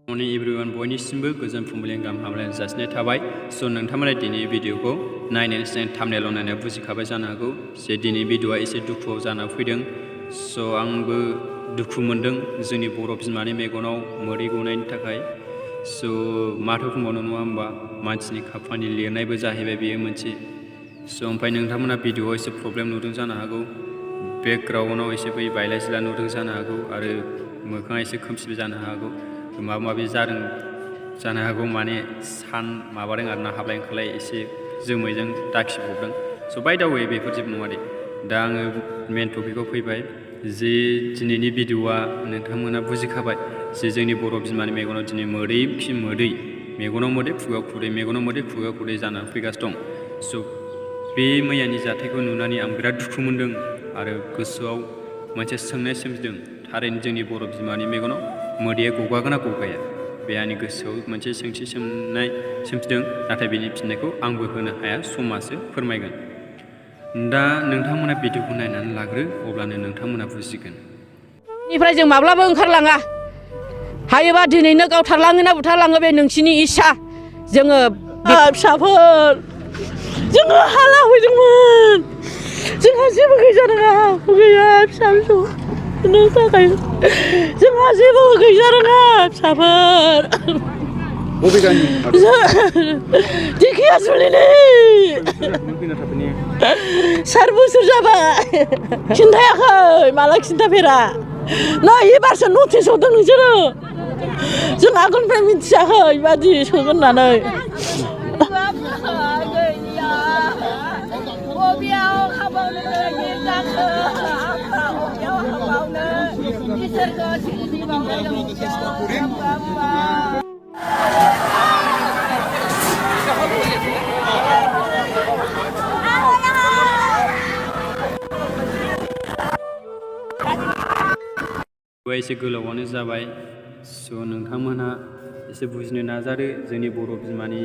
Morning everyone, बयनिसिमबो गोजोन फुंबिलिनि गाहाम हामलायनाय जासिनाय थाबाय। स' नोंथांमोना दिनै भिडिअखौ नायनानै सिगां थाम्बनेइलाव नायनानै बुजिखाबाय जानो हागौ जे दिनै भिडिअआ एसे दुखुआव जाना फैदों। स' आंबो दुखु मोनदों जोंनि बर' बिमानि मेगनाव मोदै गनायनि थाखाय। स' माथो बुंबावनो नङा होमबा, मानसिनि खाफालनि लिरनायबो जाहैबाय बेयो मोनसे। स' ओमफ्राय नोंथांमोना भिडिअआव एसे प्रब्लेम नुदों जानो हागौ, बेकग्राउन्डआव एसे बै बायला जिला नुदों जानो हागौ आरो मोखाङा एसे खोमसिबो जानो हागौ, माबा माबि जादों जानो हागौ, माने सान माबादों आरो ना, हाबलाय ओंखारलाय एसे जोमैजों दाखिब्रबदों। स' बाय दा वे बेफोर जेबो नङा दे। दा आङो मेन टपिकआव फैबाय जे दिनैनि भिडिअआ नोंथांमोना बुजिखाबाय जे जोंनि बर' बिमानि मेगनाव दिनै मोदै खि मोदै, मेगनाव मोदै खुगायाव खुदै, मेगनाव मोदै खुगायाव खुदै जानानै फैगासिनो दं। स' बे मैयानि जाथायखौ नुनानै आं बिराद दुखु मोनदों आरो गोसोआव मोनसे सोंनाय सोमजिदों, थारैनो जोंनि बर' बिमानि मेगनाव मोदैया गगागोन ना गगाया? बे आंनि गोसोआव मोनसे सोंथि सोमजिदों, नाथाय बेनि फिननायखौ आंबो होनो हाया, समासो फोरमायगोन। दा नोंथांमोना भिडिअखौ नायनानै लाग्रो, अब्लानो नोंथांमोना बुजिगोन। निफ्राय जों माब्लाबो ओंखारलाङा, हायोबा दिनैनो गावथारलाङो ना बुथारलाङो बे नोंसिनि इस्सा। जोङो फिसाफोर जोङो हाला फैदोंमोन, जोंहा जेबो गैजारोङा, गैया फिसा फिसौनो थाखाय जोंहा जेबो गैजारोङा फिसाफोर। बबे गामि? दिखिया जुलिनि 4 बोसोर जाबाय, खिन्थायाखै, माला खिन्थाफेरा नै एबारसो नटिस हरदों नोंसोरो। जों आगोलनिफ्राय मिथियाखै बादि सोगोन होननानै। एसे गोलावानो जाबाय। स' नोंथांमोनहा एसे बुजिनो नाजादो जोंनि बर' बिमानि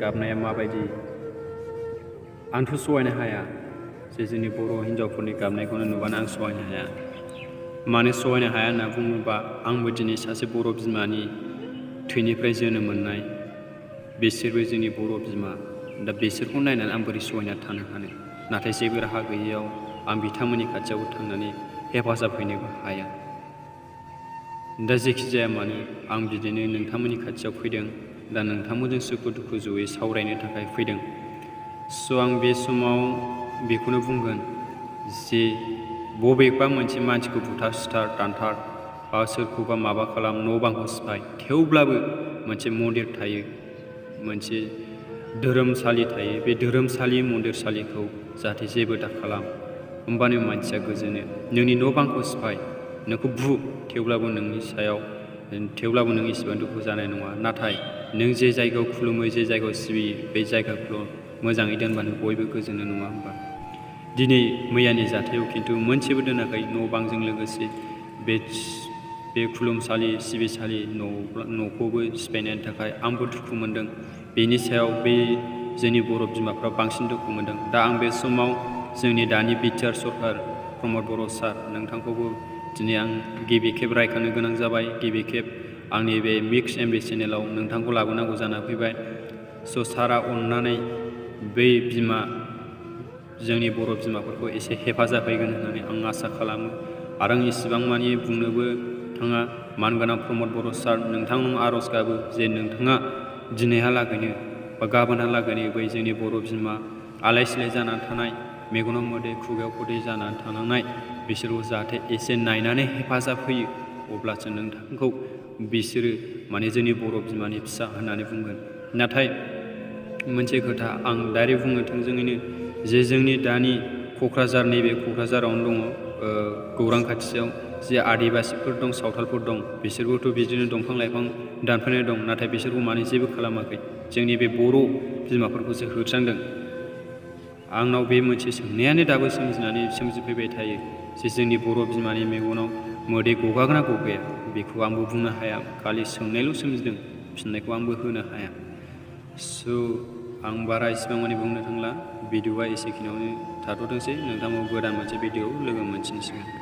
गाबनाया माबायदि। आंथ' सहायनो हाया जे जोंनि बर' हिन्जावफोरनि गाबनायखौनो नुबानो आं सहायनो हाया। मानो सहायनो हाया होनना बुङोबा, आंबो दिनै सासे बर' बिमानि थैनिफ्राय जोनोम मोननाय, बिसोरबो जोंनि बर' बिमा। दा बिसोरखौ नायनानै आं बोरै सहायना थानो हानो? नाथाय जेबो राहा गैयैयाव आं बिथांमोननि खाथियाव थांनानै हेफाजाब हैनोबो हाया। दा जेखि जाया मानो आं बिदिनो नोंथांमोननि खाथियाव फैदों, दा नोंथांमोनजों सुखु दुखु जयै सावरायनो थाखाय फैदों। स' आं बे समाव बेखौनो बुंगोन जे बबेबा मोनसे मानसिखौ बुथार सुथार दानथार बा सोरखौबा माबा खालाम, न' बांखौ सिफाय, थेवब्लाबो मोनसे मन्दिर थायो, मोनसे धोरोमसालि थायो। बे धोरोमसालि मन्दिरसालिखौ जाहाथे जेबो दा खालाम, होमबानो मानसिया गोजोनो। नोंनि न' बांखौ सिफाय, नोंखौ बु, थेवब्लाबो नों इसेबां दुखु जानाय नङा। नाथाय नों जे जायगायाव खुलुमो, जे जायगायाव सिबियो, बे जायगाखौ मोजाङै दोनबानो बयबो गोजोनो, नङा होमबा? दिनै मैयानि जाथायाव खिन्थु मोनसेबो दोनाखै, न' बांजों लोगोसे बे खुलुमसालि सिबिसालि न'खौबो सिफायनायनि थाखाय आंबो दुखु मोनदों। बेनि सायाव बे जोंनि बर' बिमाफ्रा बांसिन दुखु मोनदों। दा आं बे समाव जोंनि दानि बिटिआर सरकार प्रमद बर' सार, नोंथांखौबो दिनै आं गिबि खेब रायखांनो गोनां जाबाय। गिबि खेब आंनि बे मिक्स एमबि चेनेलाव नोंथांखौ लाबोनांगौ जाना फैबाय। स' सारा अननानै बै जोंनि बर' बिमाफोरखौ एसे हेफाजाब होगोन होननानै आं आसा खालामो। आरो आं इसिबां मानि बुंनोबो थाङा, मानगोनां प्रमद बर' सार, नोंथांनाव आर'ज गाबो जे नोंथाङा दिनैहालागैनो बा गाबोनहालागैनो बै जोंनि बर' बिमा आलाय सिलाय जानानै थानाय, मेगनाव मोदै खुगायाव खुदै जानानै थानांनाय, बिसोरखौ जाहाथे एसे नायनानै हेफाजाब होयो, अब्लासो नोंथांखौ बिसोरो माने जोंनि बर' बिमानि फिसा होननानै बुंगोन। नाथाय मोनसे खोथा आं डाइरेक्ट बुंनो थोंजोङैनो जे जोंनि दानि क'क्राझार, नैबे क'क्राझारावनो दङ, गौरां खाथियाव जे आदिबासिफोर दं, सावथालफोर दं, बिसोरबोथ' बिदिनो दंफां लाइफां दानफायनाय दं, नाथाय बिसोरखौ मानो जेबो खालामाखै? जोंनि बे बर' बिमाफोरखौसो होस्रांदों। आंनाव बे मोनसे सोंनायानो दाबो सोमजिफैबाय थायो जे जोंनि बर' बिमानि मेगनाव मोदै गगागोन ना गगाया? बेखौ आंबो बुंनो हाया, खालि सोंनायल' सोमजिदों, फिननायखौ आंबो होनो हाया। स' आं बारा इसिबां मानि बुंनो थांला, भिडिअआ एसेखिनियावनो थाथ'थोंसै। नोंथांमोन गोदान मोनसे भिडिअ लोगो मोनफिनसिगोन।